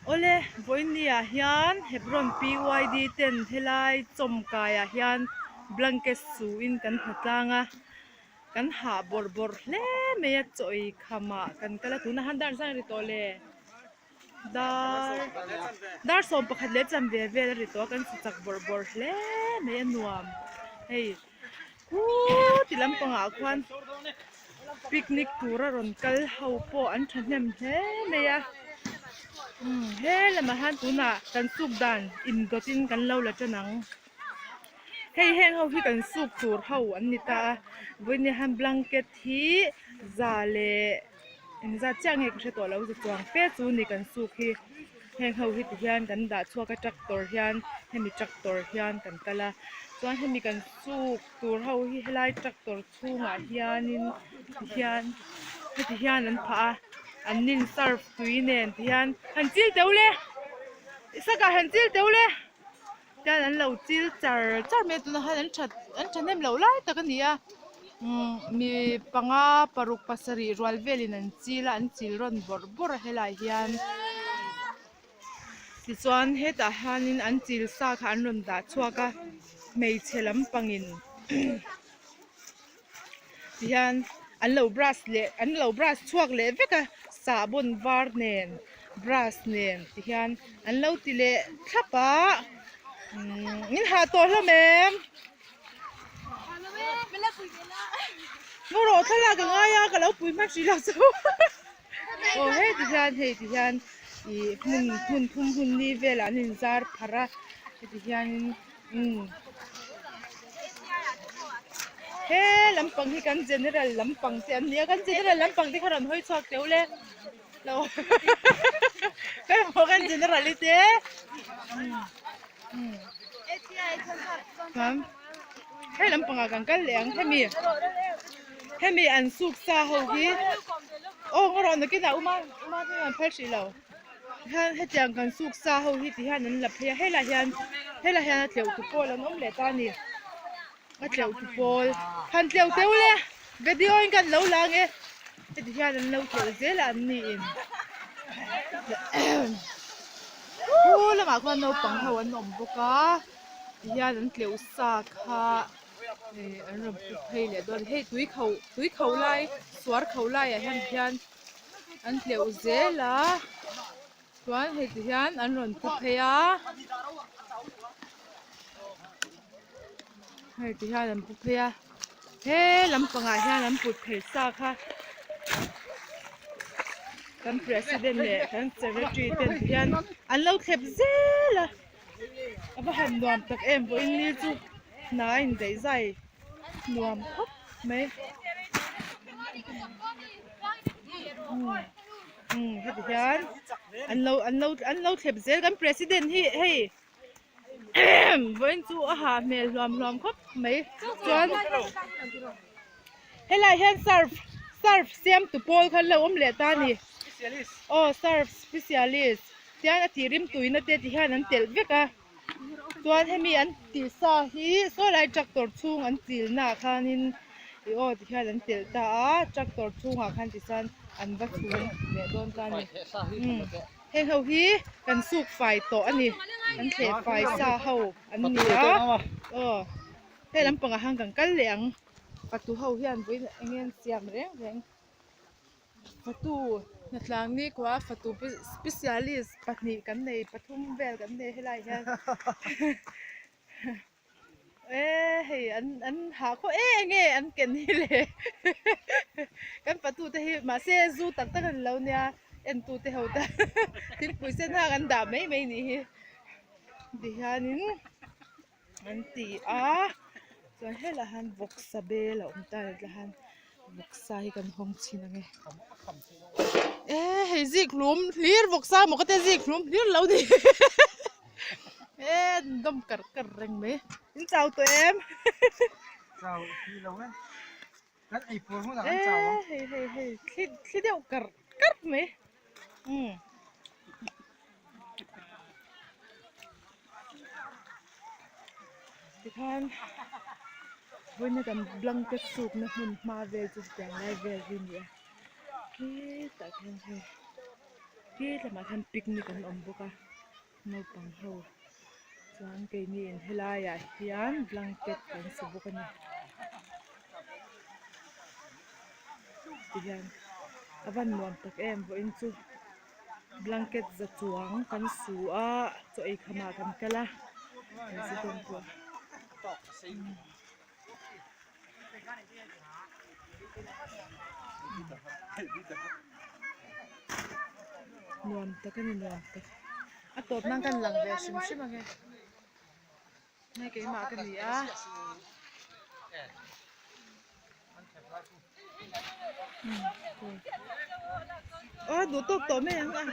Awle, vawiinniah hian Hebron PYD ten helai chawmkaiah hian blanket suin kan hna tlang a, kan hah bawrh bawrh hle mai a, chaw ei khamah kan kal a, tunah han dar zan a ri tawh le. Dar dar 11 leh chanve vel a ri tawh a kan si chak bawrh bawrh hle mai a nuam hei khuti lampangah khuan picnic tura rawn kal ho pawh an thahnem hle mai a umm he lamah hian tunah kan suk dan indawtin kan lo la tan ang hei heng ho hi kan suk tur ho an ni ta a vawiin hian blanket hi za leh. Engzat chiah nge ka hre tawh lo chuang fe chu ni kan suk hi heng ho hi ti hian kan dah chhuak a tractor hian hemi tractor hian kan kal a chuan hemi kan suk tur ho hi helai tractor chhungah hianin ti hian heti hian an phah a an nin surf tui nen ti hian han chil teuh le isaka han chil teuh le. Tian an lo chil char char mai a tunah hian an that an thahnem loh lai tak a ni a umm mi panga paruk pasarih rual velin an chil a an chil rawn bawrh bawrh a helaiah hian tichuan hetah hianin an chil sa kha an rawn dah chhuak a hmeichhe lampangin Tihian an lo brush leh an lo brush chhuak leh vek a sahbawn var nen brush nen tihian an lo ti leh thlap a umm in hah tawh hlawm em ngaw rawh thlalak a ngai a ka lo pui hman hrih lo chu aw hei tihian hei tihian ih hmun hmun thum hun ni velah an inzar pharh a heti hianin. Umm he lampang hi kan general lampang te an nia kan general lampang te kha rawn hawi chhuak teuh le lo hei maw kan general hi te umm umm hei lampang ah kan kal leh ang hemi hemi an suk sa ho hi aw ngaw rawh nakinah uma uma te an phal hrih lo. Hian hetiang kan suk sa ho hi ti hian an la phei a helaiah hian helaiah hian a tleuh tu pawl an awm leh ta a ni a tleuh tu pawl han tleuh teuh le video in kan lo la ang e heti hian an lo tleuh zel a an ni in khu lamah khuan naupang ho an awm bawk a ti hian an tleuh sa kha ih an rawn put phei leh dawn a ni hei tui kho tui kho lai suar kho laiah hian hian. An tleuh zel a chuan hei ti hian an rawn pu phei a hei ti hian an pu phei a he lampangah hian an put phei sa kha kan president leh kan secretary ten ti hian an lo thlep zel a a va han nuam tak em vawiin ni chu hna a indaih zai nuam khawp mai umm heti hian an lo an lo an lo thlep zel kan president hi hei vawiin chu a hah hmel hluam hluam khawp mai chuan helaiah hian surf surf siam tu pawl kha an lo awm leh ta a ni aw surf specialist tian a tih rimtuina te ti hian an telh vek a. Chuan hemi an tih sa hi saw lai tractor chhung an chil naah khanin ih aw ti hian an telh ta a tractor chhungah khan tichuan an va chhung leh dawn ta a ni umm heng ho hi kan suk fai tawh a ni kan thleh fai sa ho an ni a aw hei lampangah khan kan kal leh ang fatu ho hian vawiin eng nge an siam reng reng. Fatu hnatlang ni kua fatu specialist pahnih kan nei pathum vel kan nei helai hian e hei an an hah khaw e enge an ken hi le kan fatu te hi mahse zu tak tak an lo nia en tu te ho te thingpui sen hang an dah mai mai nih hi tihianin an ti a chuan helaiah hian vawksa bel a awm ta a tah hian vawksa hi kan hawng chhin ang e e hei zik hlum hlir vawksa maw ka tia zik hlum hlir lo ni e an dawm kar kar reng mai in chau tawh em chau hi lo e kan ei pur hunah kan chau ang e hei hei hei thli thli deuh kar kar mai umm. Tikhan vawiina kan blanket sukna hmun hma vel chu chutiang lai vel hi a ni a hetah khian hei. Khi lamah khian picnic an awm bawk a naupang ho chuan keini in helaiah hian blanket kan su bawk a ni tihian a van nuam tak em vawiin chu blanket za chuang kan su a chaw ei khamah kan kal a president pawh. Nuam tak a ni nuam tak a tawp nan kan lang ve hrim hrim ang e hei keimah ka ni a aw duh tawk tawh mai ang a.